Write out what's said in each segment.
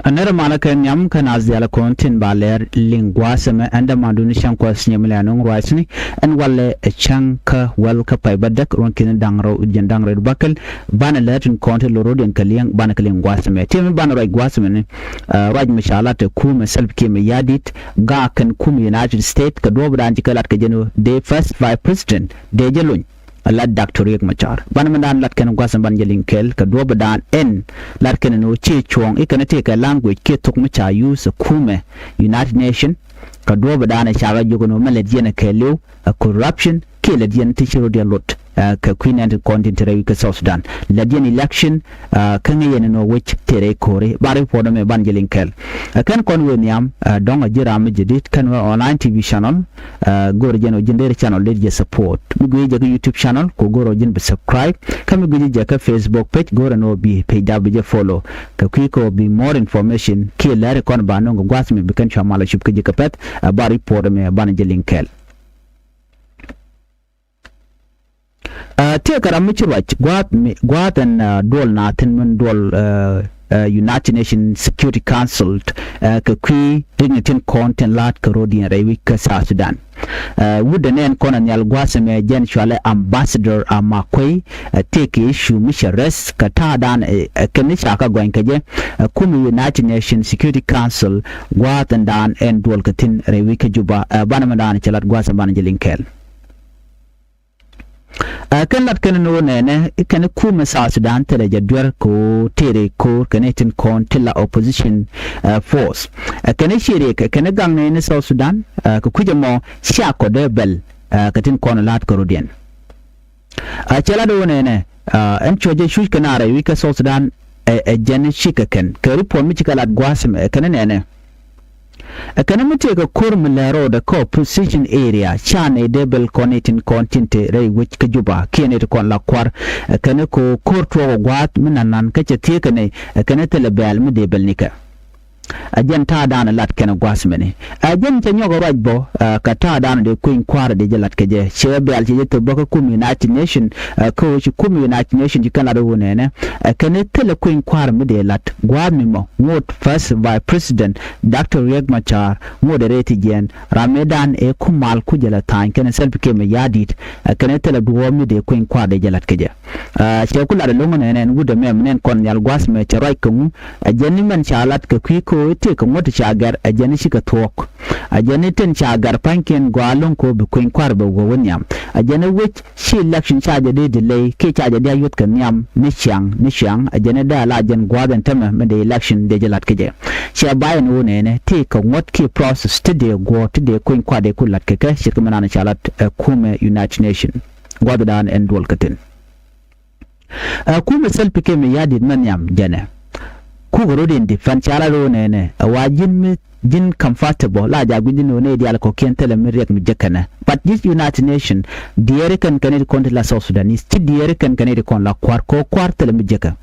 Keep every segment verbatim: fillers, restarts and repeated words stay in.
Ɛ nɛr malä kɛ nhiam kä naath diaal kɔn tin ba lɛr liŋ gua̱a̱th ɛmɛ, ɛn dämandun cäŋ kuɔth nyiemlɛ nuŋ ruacni. Ɛn walɛ ɛ cäŋ kä wäl kä pay bädäk ruɔ̱n ki̱n da̱ŋ rɛw jiɛn da̱ŋ rɛw bäkɛl. Banɛ lɛr tin kɔn tin lo̱r rɔ̱diɛn kɛ liŋ, banɛ kɛ liŋ gua̱a̱th ɛmɛ. Tiɛm mi banɛ ruac gua̱a̱th ɛmɛ ni, ɛ, ruac mi ca lat ɛ kumɛ Salva Kiir Mayardit, gak kɛn kumɛ United States kɛ duɔ̱ɔ̱pdan ci kɛ lat kɛ jɛn ɣöö dee first vice president dee jɛ lony. Lat Doctor Riek Machar. Banɛ mɛn daan lat kɛn gua̱th ɛn banɛ jɛ liŋ kɛɛl kɛ duɔ̱ɔ̱pdan ɛn lat kɛn ni ɣöö ciɛ cuɔ̱ɔ̱ŋ i̱ kɛn tëëkɛ language kiɛ thok mi ca use ɛ kumɛ United Nation. Kɛ duɔ̱ɔ̱pdan ɛ cakɛ jiök ɛn ɣöö mɛn lät yɛn ɛ kɛɛliw ɛ corruption kiɛ lät yɛn ti ci rɔ̱diɛn lot, ɛ, kɛ kui̱ nɛn ti kɔn tin te rɛy wi̱c kä South Sudan. Lät yɛn election, ɛ, kä ŋäc yɛn ɛn ɣöö wec tëë rɛy ko̱ri. Ba report ɛmɛ banɛ jɛ liŋ kɛɛl. Ɛ, kɛn kɔn wëë nhiam, ɛ, dɔ̱ŋ a ji̱ ram mi jadid kɛn wëë online T V channel. Ɛ, go̱o̱rä jɛn ɔ ji̱n deri channel deri jɛ support. Mi guic jɛ kä YouTube channel kɛ go̱o̱rä ɔ ji̱n bi subscribe. Kä mi guic jɛ kä Facebook page go̱o̱rä ni ɔ bi page da bi jɛ follow. Kɛ kui̱ kɛ ɔ bi more information kiɛ lɛri kɔn ba no̱ŋ kɛ gua̱th mi bi kɛn cua mal a cup kä ji̱ kɛ pɛth. Ɛ, ba report ɛmɛ banɛ jɛ liŋ kɛɛl. Ɛ, tëëkɛ ram mi ci ruac gua̱a̱th mi, gua̱a̱th ɛn, ɛ, duɔl na thi̱n min duɔl, ɛ, ɛ, United Nations Security Council, ɛ, kɛ kui̱ rikni tin kɔn tin la̱a̱t kɛ rɔ̱diɛn rɛy wi̱c kä South Sudan. Ɛ, wut ɛn ɛn kɔn ɛ nhial gua̱a̱th ɛmɛ jɛn cualɛ Ambassador Amakuei, ɛ, tëëkɛ issue mi cɛ raise kɛ ta̱a̱dan, ɛ, ɛ, kɛn ni ca kɛ gɔny kɛ jɛ, ɛ, kumɛ United Nations Security Council gua̱a̱th ɛn daan ɛn duɔl kɛ thi̱n rɛy wi̱c kä Juba, ɛ, banɛ mɛn daan cɛ lat gua̱a̱th ɛn banɛ jɛ liŋ kɛɛl. Ɛ, kɛn lat kɛn ni ɣöö nɛnɛ, kɛn kumɛ South Sudan thilɛ jɛ duer kɛ ɣöö tëë rɛy ko̱o̱r kɛn i̱ tin kɔn ti la opposition, ɛ, force. Ɛ, kɛn i̱ ciɛ riɛk, kɛn i̱ gaŋ nɛy ni South Sudan, ɛ, kɛ kui̱c ɛmɔ cia kɔ dee bɛl, ɛ, kɛ tin kɔn la̱a̱t kɛ rɔ̱diɛn. Ɛ, cɛ lat ɣöö nɛnɛ, ɛ, ɛn cuɔ̱c jɛ cuc kɛn a rɛy wi̱c kä South Sudan, ɛ, ɛ jɛn cikɛ kɛn. Kɛ report mi cikɛ lat gua̱a̱th ɛmɛ, ɛ, kɛn nɛnɛ. Ɛ kɛn mi tëëkɛ ko̱r mi lɛ ro̱o̱dɛ kä opposition area, ca nɛy dee bɛl kɔn i̱ tin kɔn tin te rɛy wec kä Juba, kiɛ nɛy ti kɔn la kua̱r. Ɛ kɛn ko ko̱r tuɔɔk ɛ gua̱a̱th mi nanan kä cɛ thiee kɛ nɛy, ɛ kɛn thilɛ bɛl mi dee bɛl nikɛ. Ɛ jɛn ta̱a̱dan lat kɛn gua̱a̱th mɛni. Ɛ jɛn cɛ nyɔk ɛ ruac bɔ, ɛ kɛ ta̱a̱dan dee kueny kua̱r dee jɛ lat kɛ jɛ. Cɛ bɛl cɛ jɛ thop bä kä kum United Nation, ɛ kä ɣöö ci kum United Nation ci kɛn lat ɣöö nɛnɛ. Ɛ kɛn thilɛ kueny kua̱r mi dee lat. Gua̱a̱th mi mɔ, ŋot First Vice President, Doctor Riek Machar, ŋot ɛ rɛy ti jiɛn, ram mëëdan ɛ ku mal ku jɛ la tha̱a̱ny kɛnɛ Salva Kiir Mayardit, ɛ kɛnɛ thilɛ duɔ̱ɔ̱p mi dee kueny kua̱r dee jɛ la̱t kɛ jɛ. Ɛ, cɛ ku lat ɛlɔ̱ŋ ɛnɛn ɛn wut ɛmɛ mi nɛn kɔn nhial gua̱a̱th mɛ cɛ ruac kɛ ŋu, ɛ jɛn ni mɛn ca lat kɛ kui̱ ko̱o̱k i̱ tëëk kɛ ŋuɔ̱t ca gɛr, ɛ jɛn i̱ cikɛ thuɔ̱ɔ̱k. Ɛ jɛn i̱ tin ca gɛr pa̱nykiɛn gɔaa lo̱ŋ ko̱o̱k bi kueny kua̱r bɛ wä wä nhiam. Ɛ jɛn i̱ wec ci election ca jɛ dee delay kiɛ ca jɛ dee a yuɔth kɛ nhiam ni ciaŋ ni ciaŋ, ɛ jɛn i̱ dee a la jɛn gua̱a̱th ɛn tämɛ mi dee election dee jɛ la̱t kɛ jɛ. Cɛ bay ɛn ɣöö nɛnɛ tëëkɛ ŋuɔ̱t kiɛ process ti dee guɔ̱ɔ̱r ti dee kueny kua̱r dee ku la̱t kɛ kɛ ce̱tkɛ mi naan ca la̱t ɛ kumɛ United Nation. Gua̱a̱thdan ɛn duɔl kɛ thi̱n. Ɛ kumɛ Salva Kiir Mayardit mɛ nhiam jɛnɛ. Kukɛ rot in defend ca la̱t ɣöö nɛnɛ ɛ wa ji̱n mi ji̱n comfortable la jaak gui̱c ji̱n ɣöö nɛy diaal kɔ̱kiɛn thilɛ mi riɛk mi jek kɛnɛ. But ji̱ United Nation diɛɛri kɛn kɛn i̱ ti kɔn ti la South Sudanese ci diɛɛri kɛn kɛn i̱ ti kɔn la kua̱r kɛ ɣöö kua̱r thilɛ mi jekɛ.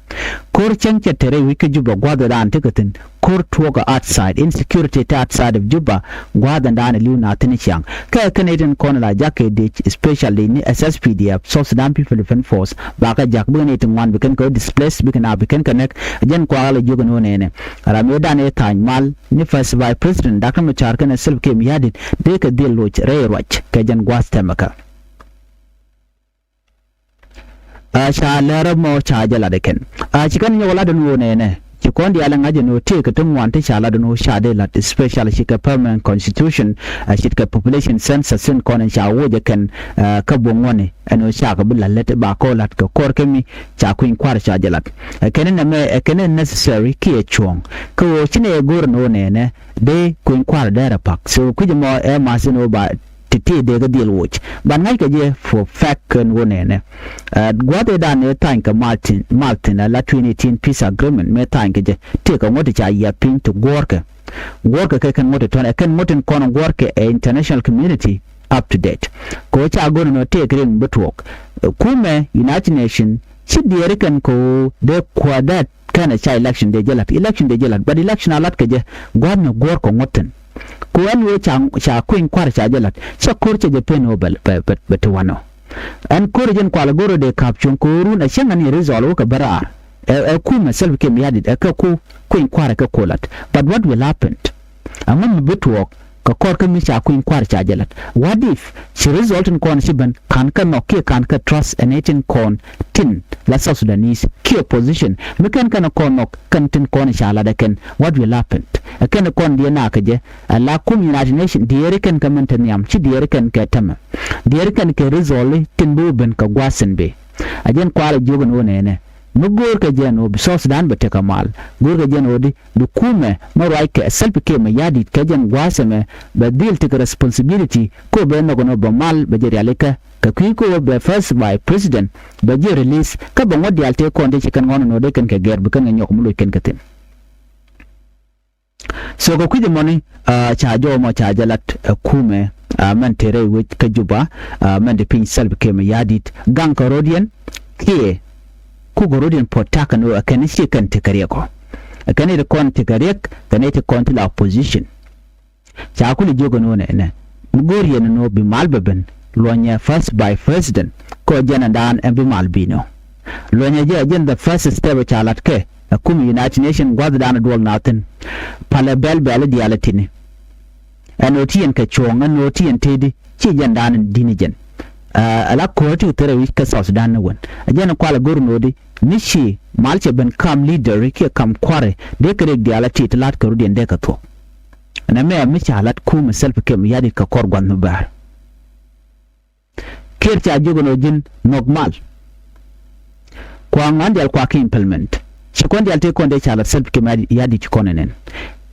Ko̱r cäŋ cɛ te rɛy wi̱c kä Juba gua̱th ɛ raan tekɛ thi̱n. Ko̱r tuɔɔk ɛ outside, insecurity te outside of Juba gua̱th ɛn daan ɛ li̱w na thi̱n i̱ ciaŋ. Kɛ kɛn i̱ tin kɔn la jakä dec, especially ni S S P D F, South Sudan People Defense Force, bakɛ ja̱k bikɛn i̱ ti ŋuan bikɛn kɛ displace bikɛn a bikɛn kɛ nɛk. Jɛn kuakä la jiök ɛn ɣöö nɛnɛ ram ëëdan ëë tha̱a̱ny mal ni First Vice President Doctor Machar kɛnɛ Salva Kiir Mayardit dee kɛ dhil loc rɛy ruac kɛ jɛn gua̱th tɛmɛkä. A ca lɛr ɛmɔ ca jɛ lat ɛ kɛn. A ci kɛn nyɔk lat ɛn ɣöö nɛnɛ ci kɔn diaal ɛ ŋa̱c ɛn ɣöö tëëkɛ ti ŋuan ti ca lat ɛn ɣöö ca dee lat, especially ci kɛ permanent constitution, a ce̱tkɛ population census tin kɔn in ca woc ɛ kɛn, ɛ, kä buɔ̱ŋ ŋuɔ̱ni ɛn ɣöö cakɛ bi la̱t lät ba kɔ la̱t kɛ kɔr kä mi ca kui̱ny kua̱r ca jɛ lat. Ɛ kɛn in nɛmɛ ɛ kɛn in necessary kiɛ cuɔ̱ɔ̱ŋ kä ɣöö ci nɛ ɛ go̱r ɛn ɣöö nɛnɛ dee kui̱ny kua̱r dɛɛr ɛ pa̱k. So kui̱c ɛmɔ ɛ ma̱th ɛn ɣöö ba ti ti dee kä dhil woc. Ban ŋa̱ckɛ jɛ for fact kɛn wä nɛnɛ. Ɛ, gua̱th ëëdan ëë tha̱a̱ny kɛ mal thi̱n, mal thi̱n ala twenty eighteen peace agreement mëë tha̱a̱ny kɛ jɛ. Tëëkɛ ŋuɔ̱t ti ca yiath piny ti guɔ̱ɔ̱rkɛ. Guɔ̱ɔ̱rkɛ kɛ kɛn ŋuɔ̱t ti tɔ̱nɛ, kɛn ŋuɔ̱t tin kɔn guɔ̱ɔ̱rkɛ ɛ international community up to date. Kɛ ɣöö ca go̱n ɛn ɣöö tëëkɛ riɛk mi bi tuɔɔk. Ɛ, kumɛ United Nation ci diɛɛri kɛn kɛ ɣöö dee kua̱r dee kɛnɛ ca election dee jɛ la̱t, election dee jɛ la̱t, but election a la̱t kɛ jɛ gua̱a̱th ni guɔ̱ɔ̱r kɛ ŋuɔ̱t thi̱n. Kɛ ɣöö ɛn ɣöö ca, ca kui̱ny kua̱r ca jɛ la̱t cɛ ko̱r cɛ jɛ pen ɣöö bɛ, bɛ, bɛ, bɛ ti wanɔ. Ɛn ko̱r jɛn kualɛ go̱r ɣöö dee ka̱p cuɔ̱ŋ kɛ ɣöö run a cäŋ ɛn i̱ result wä kɛ bä raar. Ɛ, ɛ kumɛ Salva Kiir Mayardit ɛ kɛ ku kui̱ny kua̱rɛ kɛ ku lat. But what will happen? Ɛŋu mi bi tuɔɔk kɛ kɔr kä mi ca kui̱ny kua̱r ca jɛ lat? What if ci result in kɔn ci ben ka̱n kä nhɔk kiɛ ka̱n kä trust ɛn ɛ tin kɔn tin la South Sudanese kiɛ opposition mi kɛn kɛn kɔn nhɔk kɛn tin kɔn ca lat ɛ kɛn? What will happen? Ɛ kɛn kɔn diɛ na kɛ jɛ ɛ la kum United Nation diɛɛri kɛn kɛ mɛn te nhiam ci diɛɛri kɛn kɛ tämɛ. Diɛɛri kɛn kɛ result tin bi wä ben kɛ gua̱a̱th in bi. A jɛn kualɛ jiök ɛn ɣöö nɛnɛ mi go̱o̱rkɛ jɛn ɣöö bi South Sudan bɛ tekɛ mal. Go̱o̱rkɛ jɛn ɣöö di bi kumɛ mi ruackɛ Salva Kiir Mayardit kɛ jɛn gua̱a̱th ɛmɛ bɛ dhil tekɛ responsibility kä bɛ nhɔk ɛn ɣöö bɛ mal bɛ jɛ rialikä kɛ kui̱ kä ɣöö bɛ first vice president bɛ jɛ release kä bɛ ŋuɔ̱t diaal tëë kɔn tëë ci kɛn ŋɔ̱n ɛn ɣöö dee kɛn kɛ gɛr bi kɛn kɛ nyɔk mi loc kɛn kɛ thi̱n. So kɛ kui̱c ɛmɔni, ah, ca jɔw ɛmɔ ca jɛ lat, ah, kumɛ, ah, mɛn te rɛy wec kä Juba, ah, mɛn te piny Salva Kiir Mayardit gaŋ kɛ rɔ̱diɛn kiɛ kukɛ rɔ̱diɛn puɔ̱t ta̱k kɛn ɣöö ɛ kɛn ci kɛn tekɛ riɛk ɔ. Ɛ kɛn i̱ ti kɔn tekɛ riɛk kɛn i̱ ti kɔn ti la opposition. Ca kulɛ jiök ɛn ɣöö nɛnɛ mi go̱o̱r yɛn ɛn ɣöö bi mal bɛ ben luɔ̱nyɛ first vice president kɛ ɣöö jɛn ɛn daan ɛn bi mal bi̱i̱n ɔ. Luɔ̱nyɛ jɛ ɛ jɛn the first step ca lat kɛ ɛ kum United Nation gua̱thdan ɛ duɔl na thi̱n. Palɛ bɛl bɛl diaal ɛ ti̱ni. Ɛn ɣöö ti yɛn kɛ cuɔ̱ɔ̱ŋ ɛn ɣöö ti yɛn tëëdi ci jɛn daan in di̱n jɛn. Ɛ la ko̱o̱ti wä thɛrɛ wi̱c kä South Sudan ni wän ɛ jɛn kualɛ go̱r no̱o̱di mi ci mal cɛ ben kam leader kiɛ kam kua̱ri dee kɛ rɛk diaal ɛ ti ti la̱t kɛ rɔ̱diɛn dee kɛ thuɔ̱k. Ɛn ɛmɛ mi ca la̱t kumɛ Salva Kiir Mayardit kɛ kɔr gua̱th mi bäär. Kiir ca jiök ɛn ɣöö ji̱n nhɔk mal. Kua ŋuan diaal kua ki implement. Ci kɔn diaal tëë kɔn dee ca lat Salva Kiir Mayardit ci kɔn ɛnɛn.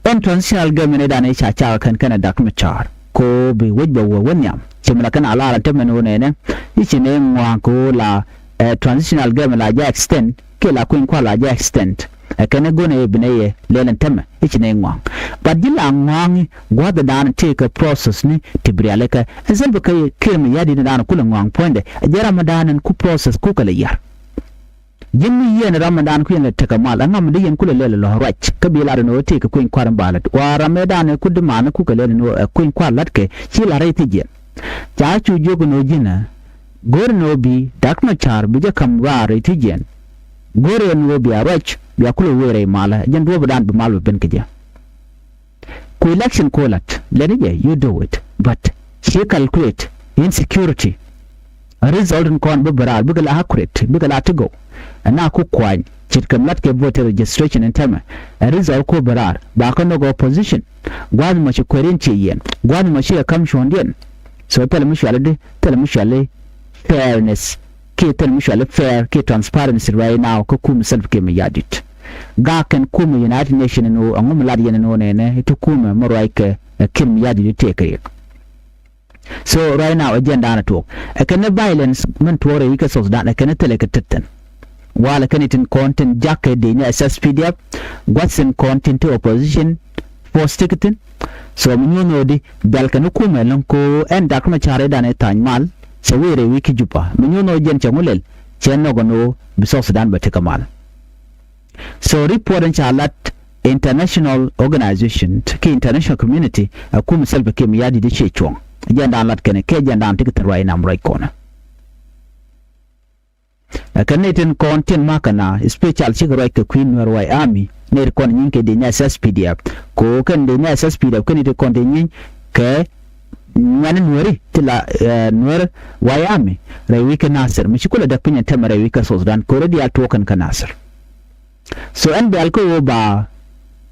Ɛn transitional government ëëdan ëë ca cakɛ kɛn kɛn ɛ Dak Macar kɛ ɣöö bi wec bɛ wä wä nhiam. Ci mi la kɛn a lar a tämɛn ɣöö nɛnɛ i̱ ci nɛ ŋua̱a̱ŋ kɛ ɣöö la, eh, transitional government la jɛ extend kiɛ la kui̱ny kua̱r la jɛ extend. Ɛ kɛn ɛ go̱n ɛ bi nɛ yɛ lɛl ɛn tämɛ i̱ ci nɛ ŋua̱a̱ŋ. But ji̱ la ŋua̱a̱ŋ i̱ gua̱th ɛ da̱a̱n tëëkɛ process ni ti bi rialikä. Ɛn Salva Kiir Mayardit ni da̱a̱n kulɛ ŋua̱a̱ŋ puɔ̱nydɛ ɛ jɛ ram ɛ da̱a̱n ɛn ku process kukɛ lɛ yar. Ji̱n mi yieen ram ɛ da̱a̱n ku yɛn lɛ tekɛ mal ɛ ŋam mi dee yɛn kulɛ lɛl ɛ lɔ ruac kä bi lar ɛn ɣöö tëëkɛ kui̱ny kua̱r in ba lät wa ram ɛ da̱a̱n ɛ ku demand kukɛ lɛl ɛn ɣöö ɛ kui̱ny kua̱r la̱tkɛ ci la rɛy thi̱c yɛn. Ca cu jiök ɛn ɣöö ji̱n ɛ go̱o̱r ɛn ɣöö bi Dak Macar bi jɛ ka̱m raar rɛy thi̱c yɛn. Go̱o̱r ɛn ɣöö bia ruac bia kulɛ wëë rɛy malä jɛn duɔ̱ɔ̱p ɛ da̱a̱n bi mal bɛ ben kɛ jɛ. Ku election ku lat lɛni jɛ you do it but ci calculate insecurity. A result in kɔn bi bɛ raar bikɛ la accurate bikɛ la ti gɔw. Ɛn na ku kuany ce̱tkɛ lat kɛ voter registration in tɛmɛ. A result ku bɛ raar ba kä nhɔk opposition. Gua̱a̱th mɔ ci kueer in ci yɛn gua̱a̱th mɔ ci ɛ ka̱m cuɔ̱ɔ̱ŋdiɛn. So thilɛ mi cuali di thilɛ mi cuali fairness kiɛ thilɛ mi cuali fair kiɛ transparency right now kä kumɛ Salva Kiir Mayardit. Gaak kɛn kumɛ United Nation ɛn ɣöö ɛŋu mi lat yɛn ɛn ɣöö nɛnɛ ti kumɛ mi ruackɛ ɛ Kiir Mayardit i̱ tëëkɛ riɛk. So right now ɛ jɛn da̱a̱n ɛ tuɔɔk ɛ kɛn ɛ violence min tuɔɔk rɛy wi̱c kä South Sudan ɛ kɛn ɛ thilɛ kɛ tethin. Walɛ kɛn itin kɔn tin jakä dee ni S S P D F gua̱thin kɔn tin ti opposition force ti kɛ thi̱n. So mi nyuɔ̱n ɣöö di bɛl kɛn i̱ kumɛ lo̱ŋ ko ɛn Dak Macar i̱ da̱a̱n i̱ tha̱a̱ny mal cɛ wëë rɛy wi̱c kä Juba mi nyuɔ̱n ɣöö jɛn cɛ ŋu lɛl cɛ nhɔk ɛn ɣöö bi South Sudan bɛ tekɛ mal. So report in ca lat international organization ki international community a kum Salva Kiir Mayardit di cie cuɔ̱ŋ. Jɛn da̱a̱n lat kɛn kɛ jɛn da̱a̱n ti kɛ thi̱n ruac nam ruac kɔnɛ. Ɛ kɛn ni tin kɔn tin makä na special cikɛ ruac kɛ kui̱ Nuɛr White Army ni ri kɔn nyin kɛ di ni S S P D F. Ko kɛn di ni S S P D F kɛn ni ti kɔn ti nyin kɛ nyuani Nuɛri ti la, eh, Nuɛr White Army rɛy wi̱i̱ kä Nasir mi ci kulɛ däk piny ɛn tɛmɛ rɛy wi̱i̱ kä South Sudan ko rɛ diaal tuɔɔk kɛn kä Nasir. So ɛn bɛl kä ɣöö ba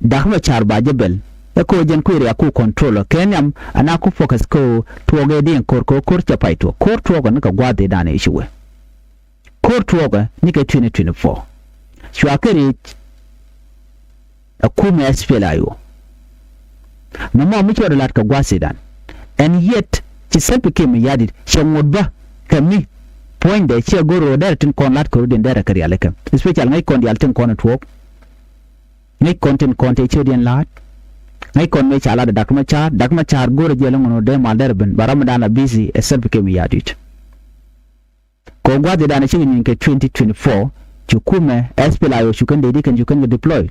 Dak Macar ba jɛ bɛl ɛ kä ɣöö jɛn kui̱ riak ku control ɔ kɛ nhiam ɛn a ku focus kä ɣöö tuɔɔk ɛ diɛn ko̱r kä ɣöö ko̱r cɛ pay tuɔɔk ko̱r tuɔɔk ɔ ni kɛ gua̱a̱th ëëdan ëë ci wee. Ko̱r tuɔɔkɛ ni kɛ twenty twenty-four. Cua kɛ ri̱c ɛ kumɛ S P L A I O. Mɛ mɔ mi cɛ rɔ lat kɛ gua̱a̱th ëëdan. And yet ci Salva Kiir Mayardit cɛ ŋot bä kɛ mi puɔ̱nydɛ ciɛ go̱r rɔ dɛrɛ tin kɔn lat kɛ rɔ din dɛrɛ kɛ rialikä. Especially ŋäc kɔn diaal tin kɔn ɛ tuɔɔk. Ŋäc kɔn tin kɔn tëë ciötdiɛn la̱a̱t. Ŋäc kɔn mëë ca lat ɛ Dak Macar, Dak Macar go̱rɛ jiɛl ɛŋɔn ɔ dee mal dɛrɛ ben ba ram mi daan la busy ɛ Salva Kiir Mayardit. Kɛ gua̱th i̱ da̱a̱n ɛ cikɛ nyuny kɛ twenty twenty-four cu kumɛ S P L A I O cu kɛn dee di kɛn cu kɛn kɛ deploy.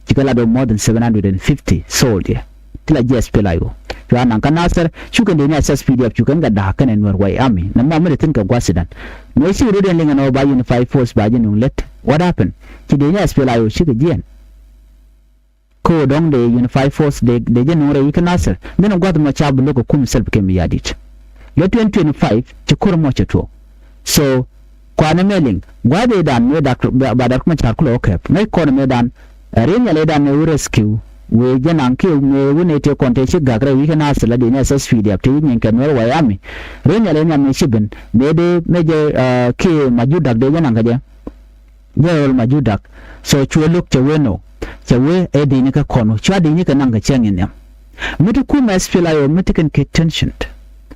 Ci kɛ lat ɔ more than seven hundred and fifty soldier. ti la ji̱ S P L A I O. Cua naŋ kä Nasir, cukɛn dee ni S S P D F, cukɛn kɛ da̱a̱k kɛnɛ Nuɛr White Army. Nɛ mɔ mi dee thi̱n kɛ gua̱th Sudan. Nɛ ci rut ɛn liŋ ɛn ɣöö ba Unified Force ba ji̱ nuŋ lät. What happened? Ci dee ni S P L A I O cikɛ jiɛn. Kä ɣöö dɔ̱ŋ dee Unified Force dee, dee jɛ nuŋ rɛy wi̱i̱ kä Nasir. Dhenɛ gua̱th mɔ ca bi lo̱k ɛ kum Salva Kiir Mayardit. Lɛ twenty twenty-five, ci ko̱r mɔ cɛ tuɔɔk. So, kuanɛ mɛ liŋ, gua̱a̱th ëëdan mëë dak, ba, ba Dak Macar kulɛ wä kɛp. Ŋäc kɔn mëëdan, ɛ, ri̱n yɛl ëëdan mëë wä rescue, wëë jɛ naŋ kiɛ mëë wä nɛy tëë kɔn tëë ci gak rɛy wi̱i̱ kä Nasir la dee ni S S P D F tëë nyin kɛ Nuɛr White Army. Ri̱n yɛl ëë nhiam mëë ci ben, mëë dee mëë jɛ, ɛ, kiɛ Majur Dak dee jɛ naŋ kä jɛ. Jɛ rol Majur Dak. So cuɛ lo̱k cɛ wee nɔ. Cɛ wee ɛ dee ni kä kɔn wä. Cua dee ni kɛ naŋ kɛ cäŋ in nhiam. Mi ti kum S P L A I O mi ti kɛn kɛ tension.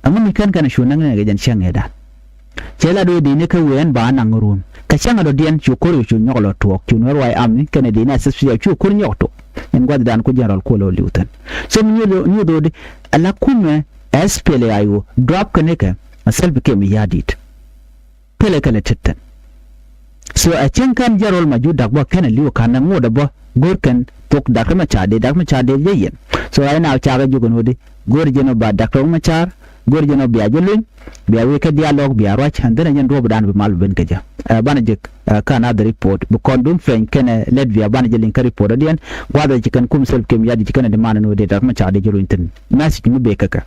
Ɛŋu mi kɛn kɛn cu näŋ nɛ kɛ jɛn cäŋ ëëdan. Cɛ la do̱ dee ni kä wee ɛn ba naŋ run. Kɛ cäŋ a dɔ̱diɛn cu ko̱r cu nyɔk lɔ tuɔɔk. Cu Nuɛr White Army kɛnɛ dee ni S S P D F cu ko̱r nyɔk tuɔɔk. Ɛn gua̱th dan ku General Kuɔl Ɣöö li̱w thi̱n. So mi nyuth, nyuth ɣöö di, ala kumɛ S P L A I O drop kɛ ni kɛ, a Salva Kiir Mayardit. Pɛlɛ kɛlɛ tetɛn. So a cieŋ kɛn General Majur Dak bä kɛn a li̱w ka̱n a ŋot a bä go̱r kɛn thok Dak Macar dee, Dak Macar dee jɛ yɛn. So right now cakɛ jukɛn ɣöö di go̱r jɛn ɔ ba Dak Macar, go̱r jɛn ɔ bia jɛ luny, bia wee kɛ dialogue bia ruac, and then a jɛn duɔ̱ɔ̱p dan bi mal bi ben kɛ jɛ. Ɛ, banɛ jɛ, ɛ, kä another report bi kɔn duŋ pɛny kɛnɛ lɛt bia banɛ jɛ liŋ kä report ɔdiɛn. Gua̱a̱th ɛ ci kɛn kum Salva Kiir Mayardit ci kɛn a demand ni ɣöö dee Dak Macar dee jɛ luny thi̱n. Message mi bee kä kɛ.